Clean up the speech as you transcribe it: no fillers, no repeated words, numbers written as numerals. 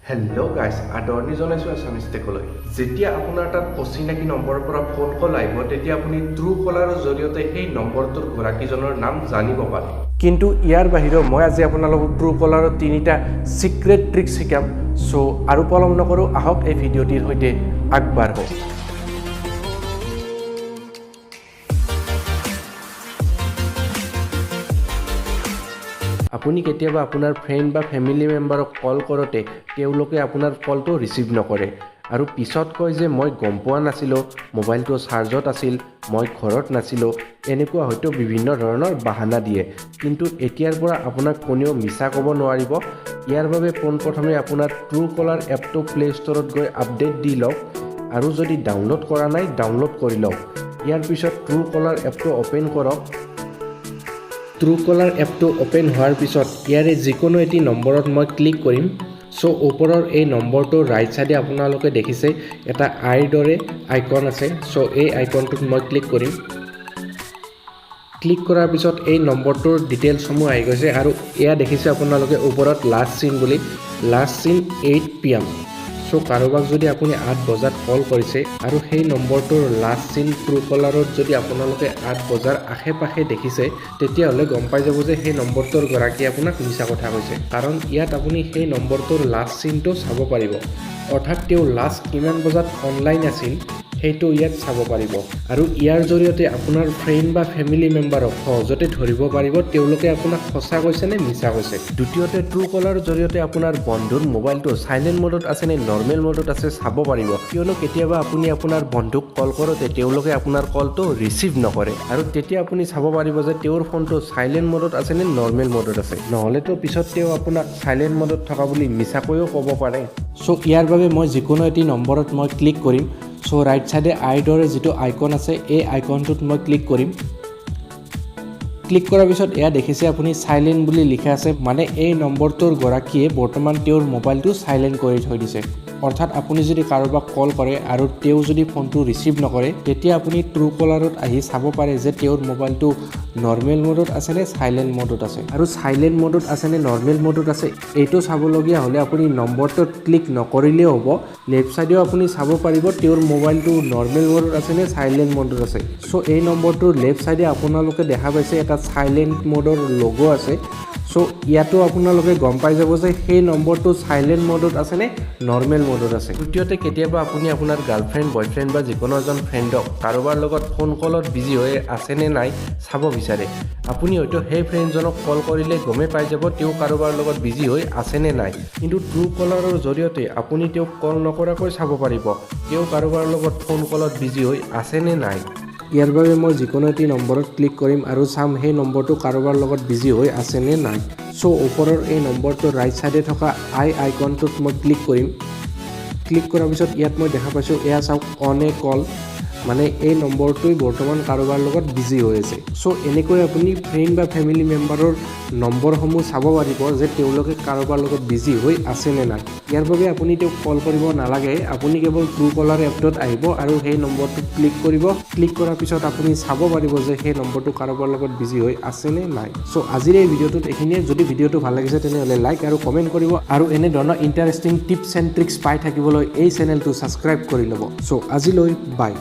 Hello' গাইছ, আদৰণি জনাইছোঁ আছামিজ টেকলৈ। যেতিয়া আপোনাৰ তাত অচিনাকি নম্বৰৰ পৰা ফোন কল আহিব, তেতিয়া আপুনি ট্ৰু কলাৰৰ জৰিয়তে সেই নম্বৰটোৰ গৰাকীজনৰ নাম জানিব পাৰে। কিন্তু ইয়াৰ বাহিৰেও মই আজি আপোনালোকক ট্ৰু কলাৰৰ তিনিটা ছিক্ৰেট ট্ৰিক্স শিকাম। চ' আৰু পলম নকৰোঁ, আহক এই ভিডিঅ'টিৰ সৈতে আগবাঢ়ো। আপুনি কেতিয়াবা আপোনাৰ ফ্ৰেণ্ড বা ফেমিলি মেম্বাৰক কল কৰোঁতে তেওঁলোকে আপোনাৰ কলটো ৰিচিভ নকৰে আৰু পিছত কয় যে মই গম পোৱা নাছিলোঁ, মোবাইলটো চাৰ্জত আছিল, মই ঘৰত নাছিলোঁ, এনেকুৱা হয়তো বিভিন্ন ধৰণৰ বাহানা দিয়ে। কিন্তু এতিয়াৰ পৰা আপোনাক কোনেও মিছা ক'ব নোৱাৰিব। ইয়াৰ বাবে পোনপ্ৰথমে আপোনাৰ ট্ৰু কলাৰ এপটো প্লে' ষ্ট'ৰত গৈ আপডেট দি লওক আৰু যদি ডাউনলোড কৰা নাই, ডাউনলোড কৰি লওক। ইয়াৰ পিছত ট্ৰু কলাৰ এপটো অ'পেন কৰক। ট্ৰু কলাৰ এপটো অ'পেন হোৱাৰ পিছত ইয়াৰে যিকোনো এটি নম্বৰত মই ক্লিক কৰিম। চ' ওপৰৰ এই নম্বৰটোৰ ৰাইট ছাইডে আপোনালোকে দেখিছে এটা আইৰ দৰে আইকন আছে। চ' এই আইকনটোত মই ক্লিক কৰিম। ক্লিক কৰাৰ পিছত এই নম্বৰটোৰ ডিটেইলছসমূহ আহি গৈছে আৰু এয়া দেখিছে আপোনালোকে ওপৰত লাষ্ট চিন বুলি, লাষ্ট চিন 8 PM। চ' কাৰোবাক যদি আপুনি 8 বজাত কল কৰিছে আৰু সেই নম্বৰটোৰ লাষ্ট চিন ট্ৰু কলাৰত যদি আপোনালোকে 8 বজাৰ আশে পাশে দেখিছে, তেতিয়াহ'লে গম পাই যাব যে সেই নম্বৰটোৰ গৰাকীয়ে আপোনাক মিছা কথা কৈছে। কাৰণ ইয়াত আপুনি সেই নম্বৰটোৰ লাষ্ট চিনটো চাব পাৰিব, অৰ্থাৎ তেওঁ লাষ্ট কিমান বজাত অনলাইন আছিল সেইটো ইয়াত চাব পাৰিব। আৰু ইয়াৰ জৰিয়তে আপোনাৰ ফ্ৰেণ্ড বা ফেমিলি মেম্বাৰক সহজতে ধৰিব পাৰিব, তেওঁলোকে আপোনাক সঁচা কৈছে নে মিছা কৈছে। দ্বিতীয়তে, ট্ৰু কলাৰ জৰিয়তে আপোনাৰ বন্ধুৰ মোবাইলটো চাইলেণ্ট মোডত আছে নে নৰ্মেল মোডত আছে চাব পাৰিব। কিয়নো কেতিয়াবা আপুনি আপোনাৰ বন্ধুক কল কৰোঁতে তেওঁলোকে আপোনাৰ কলটো ৰিচিভ নকৰে আৰু তেতিয়া আপুনি চাব পাৰিব যে তেওঁৰ ফোনটো চাইলেণ্ট মোডত আছে নে নৰ্মেল মোডত আছে। নহ'লেতো পিছত তেওঁ আপোনাক চাইলেণ্ট মোডত থকা বুলি মিছাকৈও ক'ব পাৰে। চ' ইয়াৰ বাবে মই যিকোনো এটি নম্বৰত মই ক্লিক কৰিম। চ' ৰাইট ছাইডে আইৰ দৰে যিটো আইকন আছে, এই আইকনটোত মই ক্লিক কৰিম। ক্লিক কৰাৰ পিছত এয়া দেখিছে আপুনি চাইলেণ্ট বুলি লিখা আছে, মানে এই নম্বৰটোৰ গৰাকীয়ে বৰ্তমান তেওঁৰ মোবাইলটো চাইলেণ্ট কৰি থৈ দিছে। অৰ্থাৎ আপুনি যদি কাৰোবাক কল কৰে আৰু তেওঁ যদি ফোনটো ৰিচিভ নকৰে, তেতিয়া আপুনি ট্ৰু কলাৰত আহি চাব পাৰে যে তেওঁৰ মোবাইলটো নৰ্মেল মোডত আছে নে চাইলেণ্ট মোডত আছে। আৰু চাইলেণ্ট মোডত আছে নে নৰ্মেল মোডত আছে, এইটো চাবলগীয়া হ'লে আপুনি নম্বৰটোত ক্লিক নকৰিলেও হ'ব। লেফ্ট ছাইডেও আপুনি চাব পাৰিব তেওঁৰ মোবাইলটো নৰ্মেল মোডত আছে নে চাইলেণ্ট মোডত আছে। চ' এই নম্বৰটোৰ লেফ্ট ছাইডে আপোনালোকে দেখা পাইছে এটা চাইলেণ্ট মোডৰ লগো আছে। চ' ইয়াতো আপোনালোকে গম পাই যাব যে সেই নম্বৰটো চাইলেণ্ট মোডত আছে নে নৰ্মেল মোডত আছে। তৃতীয়তে, কেতিয়াবা আপুনি আপোনাৰ গাৰ্লফ্ৰেণ্ড, বয়ফ্ৰেণ্ড বা যিকোনো এজন ফ্ৰেণ্ডক কাৰোবাৰ লগত ফোন কলত বিজি হৈ আছে নে নাই চাব বিচাৰে। আপুনি হয়তো সেই ফ্ৰেণ্ডজনক কল কৰিলে গমেই পাই যাব তেওঁ কাৰোবাৰ লগত বিজি হৈ আছে নে নাই। কিন্তু ট্ৰু কলাৰৰ জৰিয়তে আপুনি তেওঁক কল নকৰাকৈ চাব পাৰিব তেওঁ কাৰোবাৰ লগত ফোন কলত বিজি হৈ আছে নে নাই। ইয়াৰ বাবে মই যিকোনো এটি নম্বৰত ক্লিক কৰিম আৰু চাম সেই নম্বৰটো কাৰোবাৰ লগত বিজি হৈ আছে নে নাই। চ' ওপৰৰ এই নম্বৰটোৰ ৰাইট ছাইডে থকা আই আইকনটোত মই ক্লিক কৰিম। ক্লিক কৰাৰ পিছত ইয়াত মই দেখা পাইছোঁ, এয়া চাওক, অন এ কল, মানে এই নম্বৰটোৱে বৰ্তমান কাৰোবাৰ লগত বিজি হৈ আছে। চ' এনেকৈ আপুনি ফ্ৰেণ্ড বা ফেমিলি মেম্বাৰৰ নম্বৰসমূহ চাব পাৰিব যে তেওঁলোকে কাৰোবাৰ লগত বিজি হৈ আছে নে নাই। ইয়াৰ বাবে আপুনি তেওঁক কল কৰিব নালাগে। আপুনি কেৱল ট্ৰু কলাৰ এপটোত আহিব আৰু সেই নম্বৰটোত ক্লিক কৰিব। ক্লিক কৰাৰ পিছত আপুনি চাব পাৰিব যে সেই নম্বৰটো কাৰোবাৰ লগত বিজি হৈ আছে নে নাই। চ' আজিৰ এই ভিডিঅ'টোত এইখিনিয়ে। যদি ভিডিঅ'টো ভাল লাগিছে, তেনেহ'লে লাইক আৰু কমেণ্ট কৰিব আৰু এনেধৰণৰ ইণ্টাৰেষ্টিং টিপছ এণ্ড ট্ৰিক্স পাই থাকিবলৈ এই চেনেলটো ছাবস্ক্ৰাইব কৰি ল'ব। চ' আজিলৈ বাই।